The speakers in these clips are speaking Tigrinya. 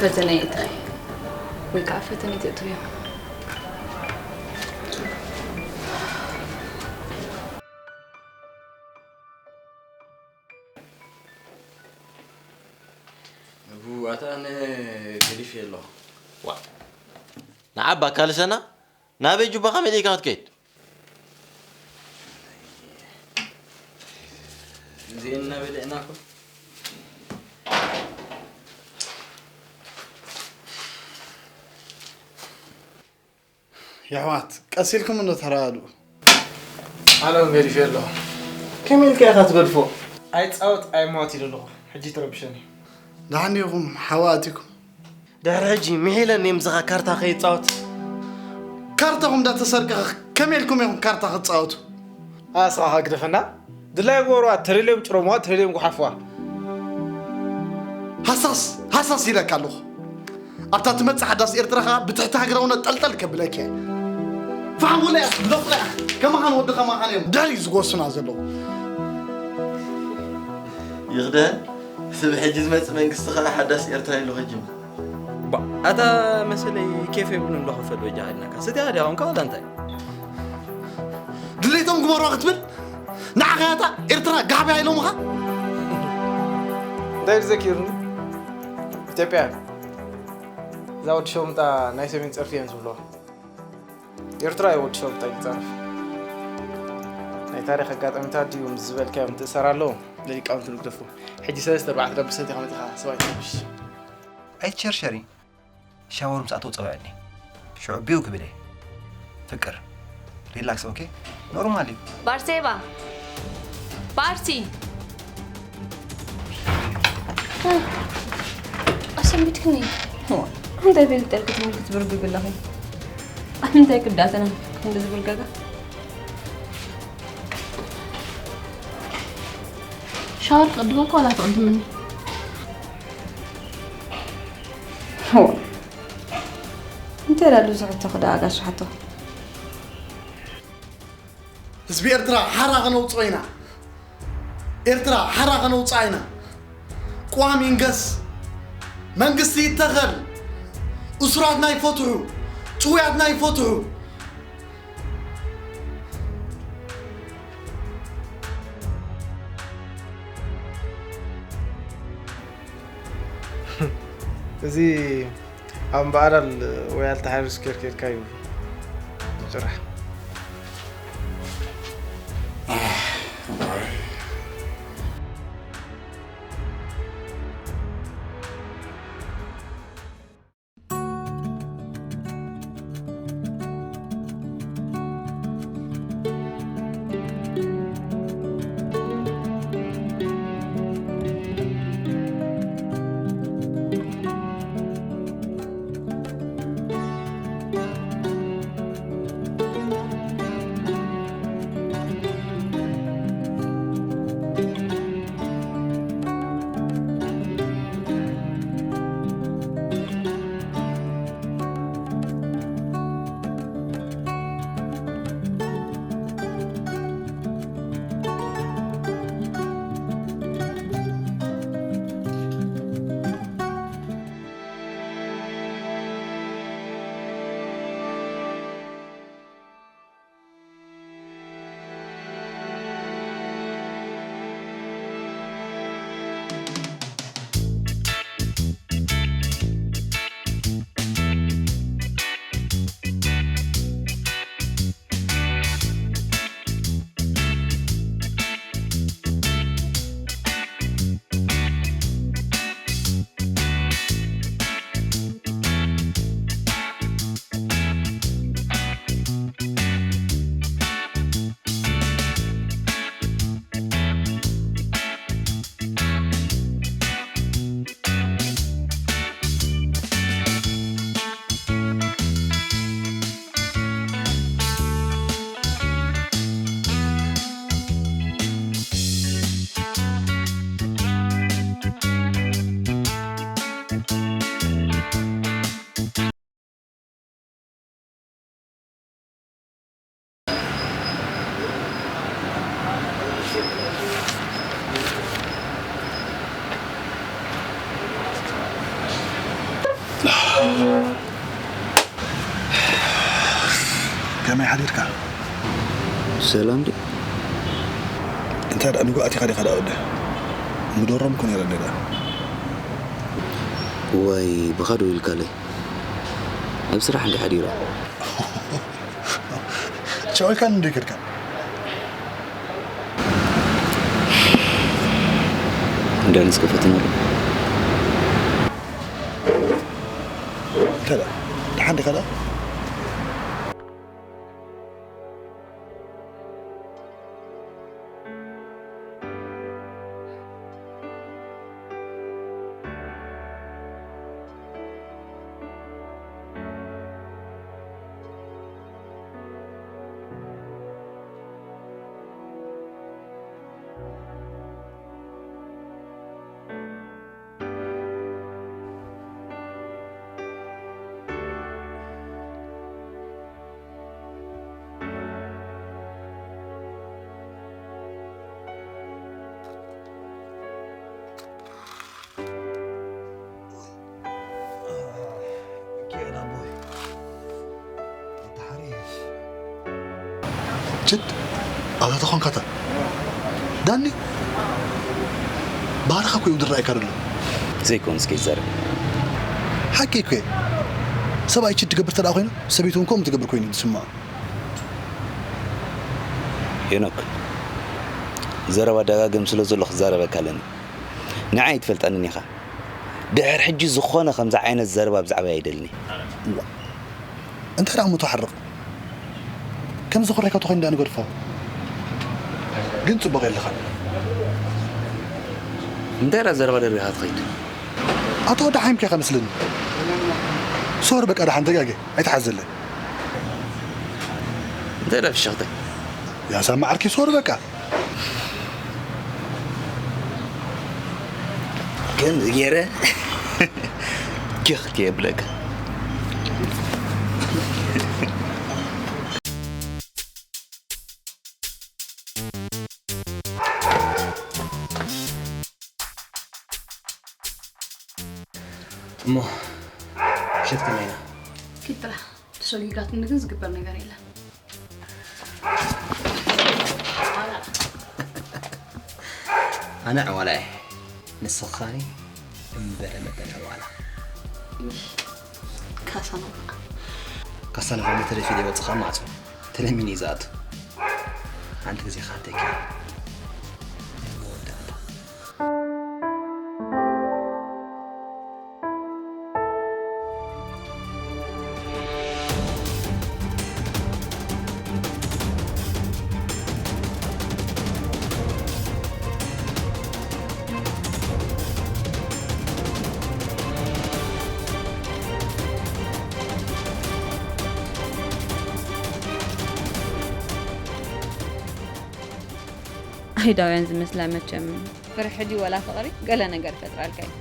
ፈተነ የእትኺ ወይ ከዓ ፈተነ ተእትውዮ። እቡ ኣታ ኣነ ገዲፍ ኣለኹ። ዋ ንዓባ ካልሰና ናበይ ጁባኻ መሊእካ ክትከይድ? እዚኤን እናበልዕና እኮ የሕዋት ቀስ ኢልኩም እንዶ ተረዳድኡ። ኣነ እውን ገዲፈ ኣለኹ። ከመይ ኢልካ ኢኻ ትገድፎ? ኣይጻወት ኣይማወት ኢለ ኣለኹ። ሕጂ ትረብሸኒ። ደሓን ዲኹም ሓዊ ኣቲኩም? ድሕሪ ሕጂ ምሒለኒ ምስኻ ካርታ ከይጻወት። ካርታኹም እንዳተሰርቀ ከመይ ኢልኩም ኢኹም ካርታ ክትጻወቱ? ኣስኻ ግደፈና። ድላይ ግበርዋ፣ ተደልዮም ጭረምዋ፣ ተደልዮም ጉሓፍዋ። ሃሳስ ሃሳስ ኢለካ ኣለኹ። ኣብታ ትመጽእ ሓዳስ ኤርትራ ኸኣ ብትሕቲ ሃገራውነት ጠልጠል ከብለኪ እየ። ፋሕም ወላ እያ፣ ሎቕላ እያ። ከማኻን ወዲ ከማኻን እዮም ድሕሪ ዝጎሱና ዘለዉ። ይኽደን እቲ ብሕጂ ዝመጽእ መንግስቲ ኸኣ ሓዳስ ኤርትራ ኢሉ ከጅምር። ባ ኣታ መሰለይ ኬፍ የብሉን ዶ ክፈል ወጃ ኢልናካ ስትያ ድያ ኾንካ ዋላ እንታይ? ድሌቶም ግበርዋ ክትብል ንዓኻ እያ እታ ኤርትራ ጋሕብያ ኢሎምኻ። እንታይ እዩ ዘኪሩኒ? ኢትዮጵያውያን እዛ ወዲ ሸምጣ ናይ ሰሜን ጸርፊ እዮም ዝብልዋ። ኤርትራ እዩ ወዲ ሸምጣ ይጻረፍ። ናይ ታሪኽ ኣጋጣሚታት ድዩ ምስ ዝበልካዮ ምትእሳር ኣለዎ። ንሊቃውንቲ ንግደፎ። ሕጂ ሰለስተ ኣርባዕተ ደብሰት ኢኻ መጺኻ ሰብኣይ ትረብሽ። ኣይትሸርሸሪ። ሻወር ምስ ኣተው ጸውዐኒ። ሽዑ ቢው ክብል እየ። ፍቅር ሪላክስ ኦኬ ኖርማል እዩ። ባርሴባ ባርሲ ኣሰንቢድክኒ እንታይ ቤል ጠልቂ ትምልክ ትብርግግ ኣለኺ ኣብ ምንታይ ክዳተና ክንዲ ዝብርገጋ ሻወር ክቕድመካ ዋላ ትቕድምኒ እንታይ ዳሉ ዝሕቶ ክዳ ኣጋሽ ሓቶ ህዝቢ ኤርትራ ሓራ ከነውፅኦ ኢና። ኤርትራ ሓራ ከነውፅኣ ኢና። ቅዋም ይንገስ፣ መንግስቲ ይተኸል፣ እሱራትና ይፈትሑ፣ ጭውያትና ይፈትሑ። እዚ ኣብ እምበኣላል ወይ ኣልተሓሪር ስኩዌር ከይድካ እዩ ዝጭራሕ። ከመይ ሓዲርካ? ሰላም ድዩ? እንታይ ደኣ ንጉኣት ኢኻ ዲኻ ደኣ ወደ? ምደሮም እኮ ነይረ እንደ ደኣ። እዋይ፣ ብኻ ደው ኢልካለይ። ኣብ ስራሕ እንዲ ሓዲራ። ሸው ኢልካኒ እንዶ ይከድካ። እንደ ንስከፈትና። እንታይ ደኣ? ደሓን ዲኻ ደኣ? ችድ ኣታ ተኾንካታ ዳኒ ባህርኻ እኮ እዩ ዝረኣየካ ዘሎ። ዘይኮን እስከ ይዛረብ። ሓቂ እኮ እየ። ሰብኣይ ችድ ትገብር ተደኣ ኮይኑ ሰበይቱ እውን ከምኡ ትገብር ኮይኑ እዩ ዝስምዖ። ሄኖክ፣ ዘረባ ደጋግም ስለ ዘሎ ክዛረበካ ኣለኒ። ንዓይ ኣይትፈልጠንን ኢኻ። ድሕር ሕጂ ዝኾነ ከምዚ ዓይነት ዘረባ ብዛዕባ ኣይደልኒ። እንታይ ደኣ እሞ ተሓርቕ። ከምዚ ኩራይካ ተኾይኑ ደኣ ንገድፎ። ግን ጽቡቕ የለኻን። እንታይ ደኣ ዘረባ ደርቢኻ ትኸይድ? ኣቶ ወዲ ሓይምካ ኢኻ መስለኒ። ሶሪ በቃ ደሓን ተጋጌ ኣይትሓዘለይ። እንታይ ደኣ ፍሽኽተይ? ያሳማ ዓርኪ ሶሪ በቃ። ከምዚ ገይረ ኪኽ ከየብለካ። እሞ ምሸት ከመይ ኢና? ኪድ ጥራሕ ተሸጊጋትኒ ግን ዝግበር ነገር የለን። ኣነ ዕዋላ እየ፣ ንስኻኒ እምበረ መጠን ዕዋላ። ካሳኖቫ። ካሳኖቫ መተደፊ ዘይወፅኻ ማዕፆ ተለሚኑ እዩ ዝኣቱ። ሓንቲ ግዜ ካርተኪ መወዳእታ። ኣይሁዳውያን ዝመስላ መቸም። ፍርሒ ድዩ ወላ ፍቕሪ ገለ ነገር ይፈጥራልካ እዩ።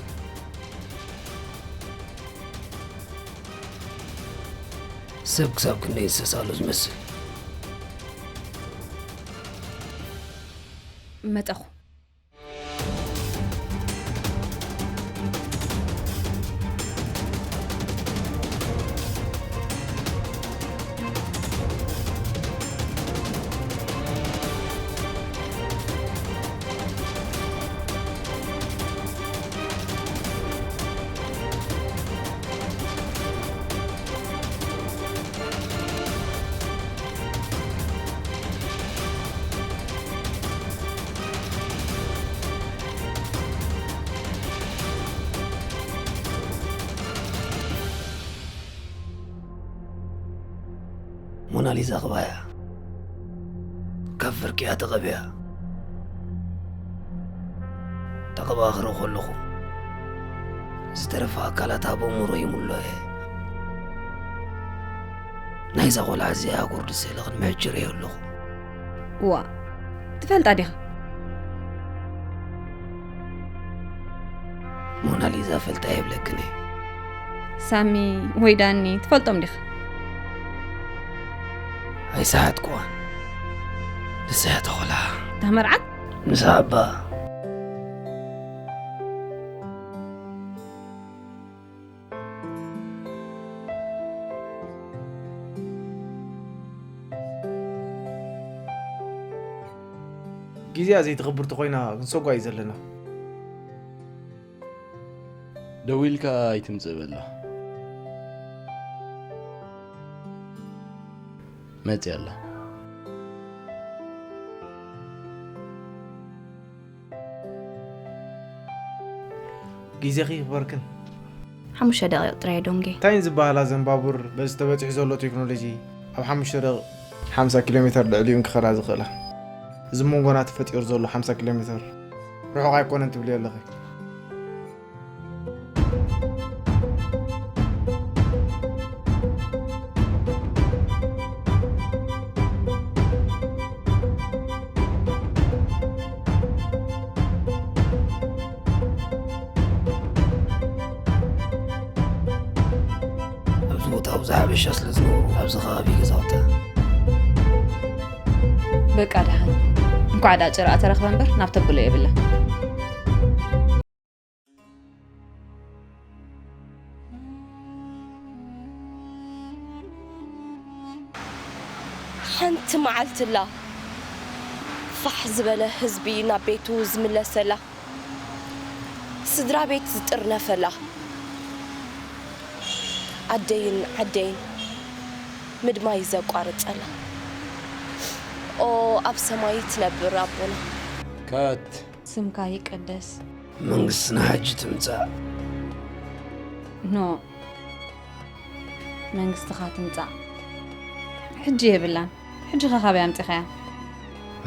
ሰብ ክሳብ ክንደይ እንስሳ ኣሎ ዝመስል። መጠኹ። ሞናሊዛ ክባያ ካብ ፍርቂኣ ተቐቢያ ተቐባኽረ ከለኹ ዝተረፈ ኣካላት ኣብ ኣእምሮ ይምሎ እየ። ናይዛ ቆልዓ እዚኣ ጉርዲ ስእሊ ቅድሚ ሕጂ ርእየ ኣለኹ። ዋ ትፈልጣ ዲኻ? ሞናሊዛ ፈልጣ የብለክን እየ። ሳሚ ወይ ዳኒ ትፈልጦም ዲኻ? ኣይሰሓትኩዋን። ንሳ እያ ተኾላ። እታ መርዓት? ንሳ እባ ግዜኣ ዘይትኽብር ተኾይና ክንሰጓ እዩ ዘለና። ደዊልካ ኣይትምጽእ በላ። መጽያ ኣላ። ግዜኺ ይኽበርክን። ሓሙሽተ ደቂቕ ጥራይ ዶንጌ። እንታይ ዝበሃላ ዘን ባቡር በዚ ተበፂሑ ዘሎ ቴክኖሎጂ ኣብ ሓሙሽተ ደቂቕ ሓምሳ ኪሎ ሜተር ልዕሊኡን ክኸዳ ዝኽእላ? እዚ መንጎና ተፈጢሩ ዘሎ ሓምሳ ኪሎ ሜተር ርሑቕ ኣይኮነን ትብሊ ኣለኺ። ኣብዚ ቦታ ኣብዚ ሓበሻ ስለ ዝነበሩ ኣብዚ ከባቢ ገዛውታ በቃ ደሓን እንኳዕ ዳ ጭራ ተረኽበ እምበር ናብ ተብሎ የብላ። ሓንቲ መዓልትላ ፋሕ ዝበለ ህዝቢ ናብ ቤቱ ዝምለሰላ፣ ስድራ ቤት ዝጥርነፈላ፣ ኣደይን ዓደይን ምድማይ ዘቋርጸላ። ኦ ኣብ ሰማይ ትነብር ኣቦና። ካት ስምካ ይቀደስ። መንግስትና ሕጂ ትምጻእ። ኖ መንግስትኻ ትምጻእ። ሕጂ የብላን። ሕጂ ኸ ካበይ ኣምጺኻያ?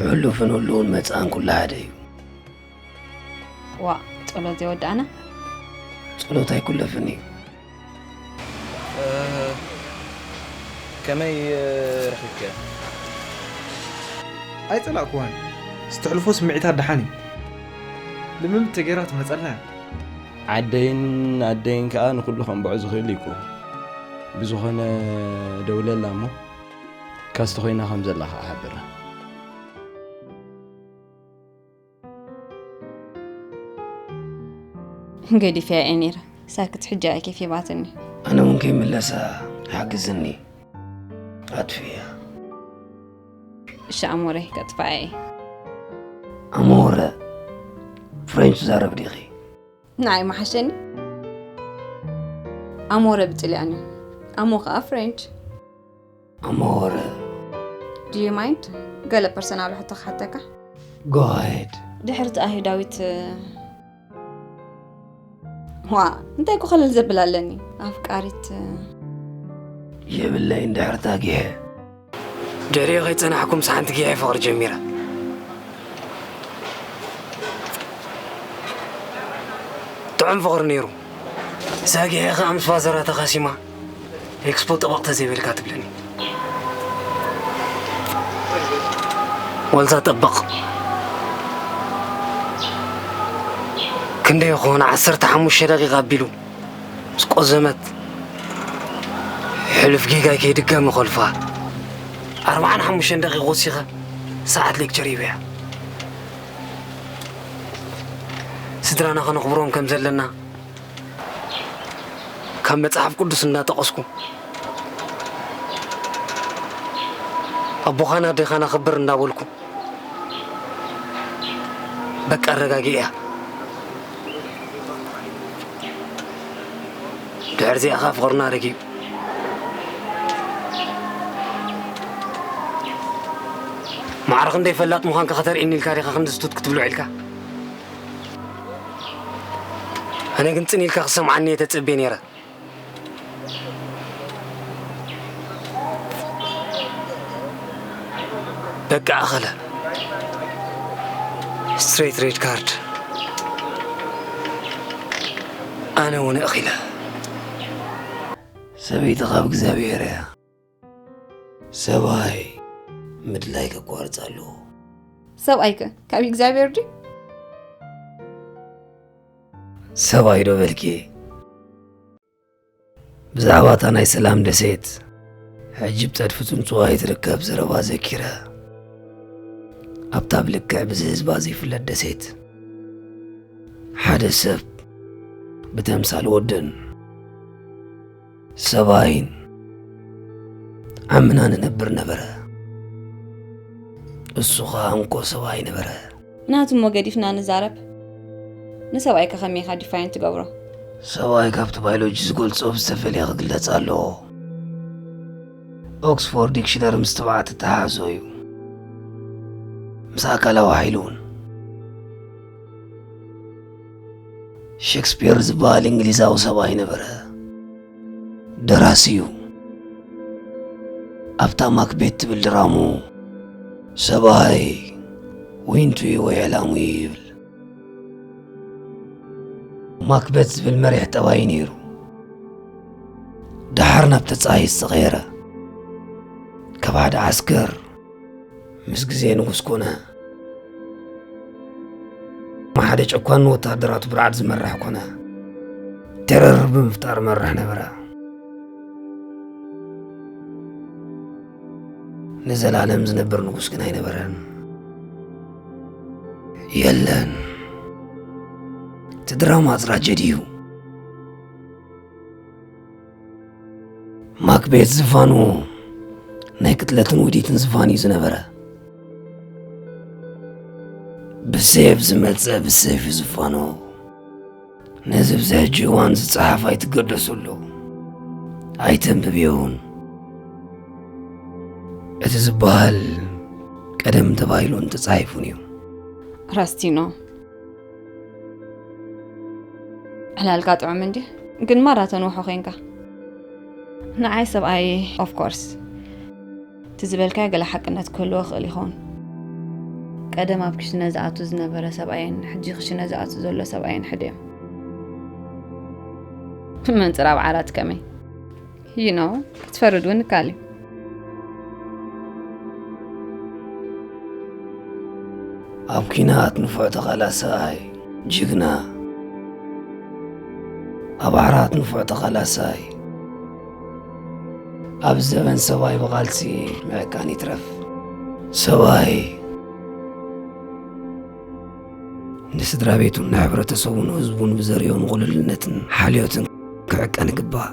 ሕሉፍን ህሉውን መጻእን ኩሉ ሓደ እዩ። ዋ ጸሎት ዘይወዳእና። ጸሎት ኣይኩለፍን እዩ። ከመይ ረኺብክያ? ኣይጸላእክዋን። ዝተሕልፎ ስምዒታት ደሓን እዩ። ልምምድ ተገይራ ትመጸልና እያ። ዓደይን ኣደይን ከኣ ንኹሉ ከንብዖ ዝኽእል እዩ እኮ። ብዝኾነ ደውለላ እሞ ካስቲ ኮይና ከም ዘላ ከኣ ሓብራ። ገዲፈያ እየ ነይረ። ሳክት ሕጂ ኣኬፍ ይባትኒ። ኣነ እውን ከይምለሳ ሓግዝኒ። ኣጥፍያ። እሺ ኣሞረይ ከጥፋያ እየ። ኣሞረ ፍሬንች ትዛረብ ዲኺ? ንዓይ መሓሸኒ። ኣሞረ ብጥልያን እዩ። ኣሞ ከኣ ፍሬንች። ኣሞረ Do you mind? ገለ ፐርሰናል ሕቶ ክሓተካ። Go ahead። ድሕሪ እቲ ኣህዳዊት ዋ እንታይ ኮ ከለል ዘብል ኣለኒ ኣፍቃሪት የብለይን ድሕርታ ጊሐ። ድሕሪኡ ከይጸናሕኩ ምስ ሓንቲ ጊሐ ፍቕሪ ጀሚረ። ጥዑም ፍቕሪ ነይሩ። እዛ ጊሐ ከኣ ምስ ፋዘራ ተኻሲማ። ኤክስፖ ጠበቕ ተዘይበልካ ትብለኒ። ዋልታ ጠበቕ ክንደይ ይኾን ዓሰርተ ሓሙሽተ ደቂቃ ኣቢሉ ምስ ቆዘመት ሕሉፍ ጌጋይ ከይድገም እኾልፋ ኣርባዓን ሓሙሽተን ደቂቕ ወሲኸ ሰዓት ሌክቸር ሂበያ። ስድራና ከነኽብሮም ከም ዘለና ካብ መጽሓፍ ቅዱስ እናጠቐስኩ ኣቦኻን ኣዴኻን ኣኽብር እናበልኩ በቃ ኣረጋጊእያ። ድሕሪ እዚኣ ኸዓ ፍቕርና ረጊቡ። ማዕረ ክንደይ ፈላጥ ምዃንካ ከተርእየኒ ኢልካ ዲኻ ክንዲ ስቱት ክትብሎ ኢልካ? ኣነ ግን ጽን ኢልካ ክትሰምዓኒ እየ ተጸብየ ነይረ። በቃ ኣኸለ። ስትሬት ሬድ ካርድ። ኣነ እውን እኺለ። ሰበይቲ ካብ እግዚኣብሔር እያ። ሰብኣይ ምድላይ ከቋርጽ ኣለዎ። ሰብኣይ ከ ካብ እግዚኣብሔር ድዩ? ሰብኣይ ዶ በልኪ? ብዛዕባ እታ ናይ ሰላም ደሴት ሕጂ ብጸድፊ ጽንጽዋይ ትርከብ ዘረባ ዘኪረ። ኣብታ ብልክዕ ብዚ ህዝባ ዘይፍለጥ ደሴት ሓደ ሰብ ብተምሳል ወድን ሰብኣይን ዓምና ንነብር ነበረ። እሱ ኸኣ እንኮ ሰብኣይ ነበረ። ናቱ እሞ ገዲፍና ንዛረብ። ንሰብኣይካ ከመይ ኢኻ ዲፋይን ትገብሮ? ሰብኣይ ካብቲ ባዮሎጂ ዝገልጾ ብዝተፈለየ ክግለጽ ኣለዎ። ኦክስፎርድ ዲክሽነሪ ምስ ትብዓት እተሓሕዞ እዩ። ምስ ኣካላዊ ሓይሊ እውን። ሸክስፒር ዝበሃል እንግሊዛዊ ሰብኣይ ነበረ። ደራሲ እዩ። ኣብታ ማክቤት ትብል ድራሙ ሰብኣይ ዊንቱ እዩ ወይ ዕላሙ እዩ ይብል። ማክቤት ዝብል መሪሕ ጠባይ ነይሩ። ደሓር ናብ ተጻይ ዝተቐየረ። ካብ ሓደ ዓስከር ምስ ግዜ ንጉስ ኮነ። ሓደ ጨኳን ንወተሃደራቱ ብርዓድ ዝመርሕ ኮነ። ቴረር ብምፍጣር መርሕ ነበረ። ንዘላለም ዝነብር ንጉስ ግን ኣይነበረን። የለን። እቲ ድራማ ትራጀዲ እዩ። ማክቤት ዝፋኑ ናይ ቅትለትን ውዲትን ዝፋን እዩ ዝነበረ። ብሴፍ ዝመጸ ብሴፍ እዩ ዝፋኖ። ነዚ ኣብዚ ሕጂ እዋን ዝጸሓፍ ኣይትገደሱሉ። ኣይተንብብዮን። እቲ ዝበሃል ቀደም ተባሂሉን ተጻሒፉን እዩ። ራስቲኖ። ዕላልካ ጥዑም እንዲ፣ ግን ማራ ተንውሖ ኮንካ። ንዓይ ሰብኣይ፣ ኦፍ ኮርስ፣ እቲ ዝበልካዮ ገለ ሓቅነት ክህልዎ ክእል ይኸውን። ቀደም ኣብ ክሽነ ዝኣቱ ዝነበረ ሰብኣይን ሕጂ ክሽነ ዝኣቱ ዘሎ ሰብኣይን ሕደ እዮም። ብመንጽር ኣብ ዓራት ከመይ? You know፣ ክትፈርድ እውን ይከኣል እዩ። ኣብ ኲናት ንፉዕ ተቓላሳይ፣ ጅግና። ኣብ ዓራት ንፉዕ ተቓላሳይ። ኣብ ዘበን ሰብኣይ ብቓልሲ ምዕቃን ይትረፍ። ሰብኣይ ንስድራ ቤቱን ንሕብረተሰቡን ህዝቡን ብዘርእዮ ምቕሉልነትን ሓልዮትን ክዕቀን ይግባእ።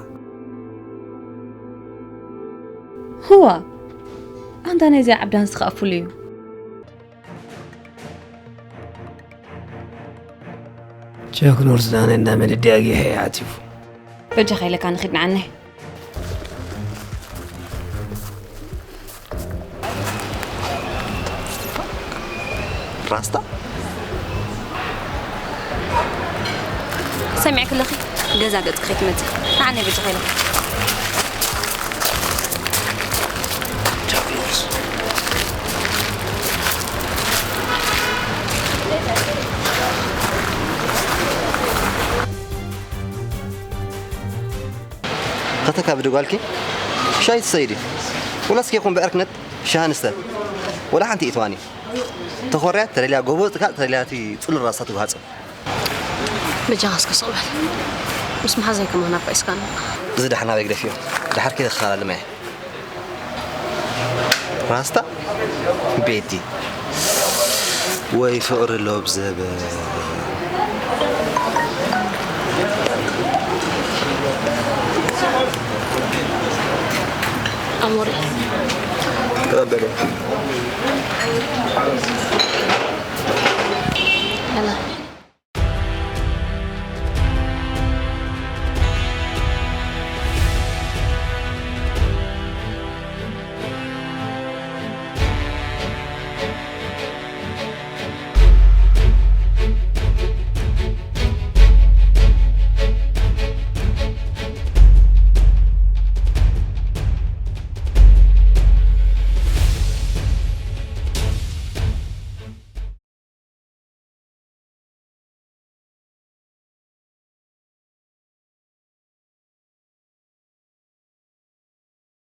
ህዋ፣ ኣንታ ናይዚኣ ዓብዳንስ ከኣ ፍሉይ እዩ። ቸክ ኖርስ ዳነ እንዳ መደዲ ኣጊሐ እዩ ዓቲፉ። በጃኻ ኢለካ ንኺድ ንዓነ። ራስታ? ሰሚዕኪ ኣለኺ? ገዛ ገጽ ከይትመጽእ። ንዓነ በጃኻ ኢለካ። ቸክ ኖርስ። ኸተካ ብድጓልኪ ሻይ ትሰይዲ ወላስ ኬኹም ብዕርክነት ሻሃ ንስተ? ወላ ሓንቲ ኢትዋኒ ተኾርያ ተደልያ ጎቦ ጥካ ተደልያ እቲ ጽሉል ራሳ ትጓሃጽ። በጃኻ እስከ ስቕ በል። ምስ መሓዛይ ከማን ኣባኢስካኒ። እዚ ደሓን ናበይ ግደፍዮ። ደሓር ከይደ ክኸላለመ እየ። ራስታ ቤቲ ወይ ፍቕሪ ሎብ ዘበ ኣሞሪ ተቐበለ።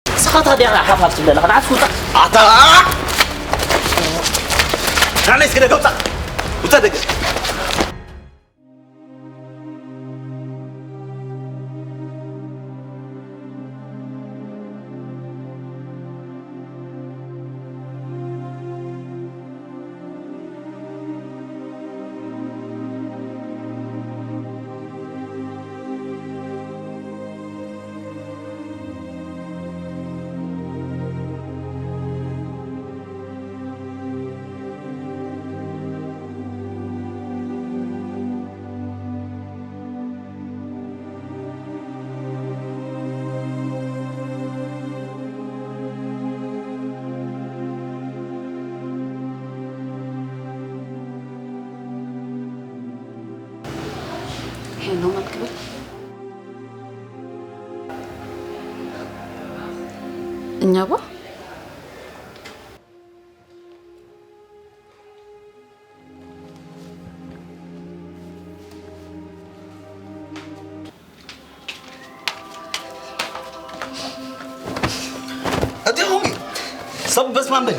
ንስኻ ታዲያ ሓፋፍ ትብለና፣ ክትዓስ ውጻእ። ኣታ! ናነይ እስኪ ደገ ውጻእ። ውጻእ ደገ። እኛባ እቲ ኹሚ ሰብ በስማን በል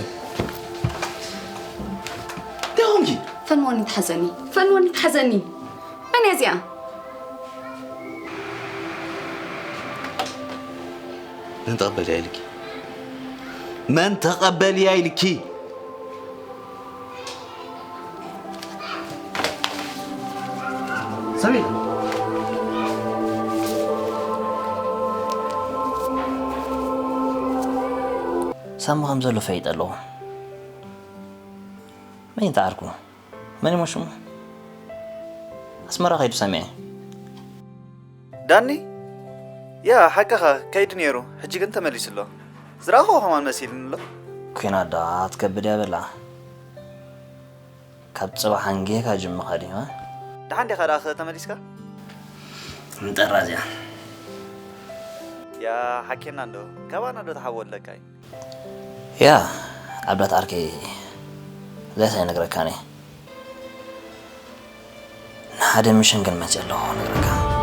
እቲ ኹሚ ፈንወኒ ትሓዘኒ፣ ፈንወኒ ትሓዘኒ። መን እያ እዚኣ? መን ተቐበልያ ኢልኪ? መን ተቐበልያ ኢልኪ? ሰሚር ሳሚ ከም ዘሎ ፈይጠ ኣለኹ። መን ይጠዓርኩ? መን ይሞ ሽሙ? ኣስመራ ከይዱ ሰሚዐ። ዳኒ? ያ ሓቅኻ ከይዱ ነይሩ፣ ሕጂ ግን ተመሊሱ ኣሎ። ዝረኣኹዎ ከማን መሲሉኒ ኣሎ። ኩናት ደኣ ትከብድ እያ በላ። ካብ ጽባሕ ኣንጊህካ ጅምኻ ድዩ? ደሓን ዲኻ ደኣ ተመሊስካ? ምጠራ እዚኣ። ያ ሓኬና እንዶ ካባና ዶ ተሓወለካ እዩ? ያ ዓብዳት ዓርከይ፣ እዚኣስ ኣይነግረካን እየ። ንሓደ ምሽን ግን መፅእ ኣለኹ ክነግረካ።